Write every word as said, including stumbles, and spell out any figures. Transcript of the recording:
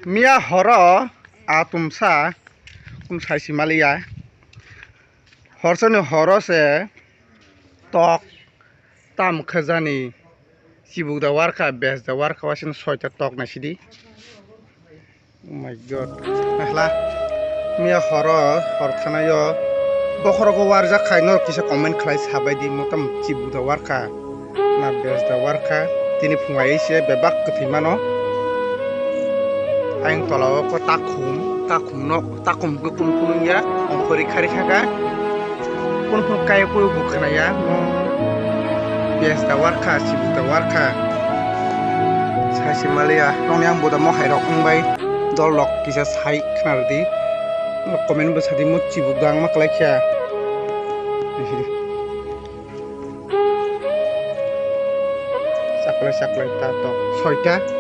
Miya horo atumsa kun saisi maliya. Horsoni horo se tok tam khajani chibuk da warkha, bes da warkha, waisino soita tok naisidi. Oh my God. Nahla. Miya horo, hor thanayo. Bokhorogo warjak khai, norok kisa comment khlai sabai di, motam chibuk da warkha. Na bes da warkha. Tini phungai se bebak kwthwi mano. Ayang tola o ko takhum, takhum no, takhum khe kunu kunu ya, ongkhori khari khaka. Kunu kunu kai koi bo khwnaya, mo bes da warkha, chibuk da warkha. Saisi maliya, nokni ang buda mo hai rok wngbai, dol rok kisa sai khna rwdi. Comment bo sadi mo chibuk da wngma kwlai kha. Chaklai chaklai ta tok soita.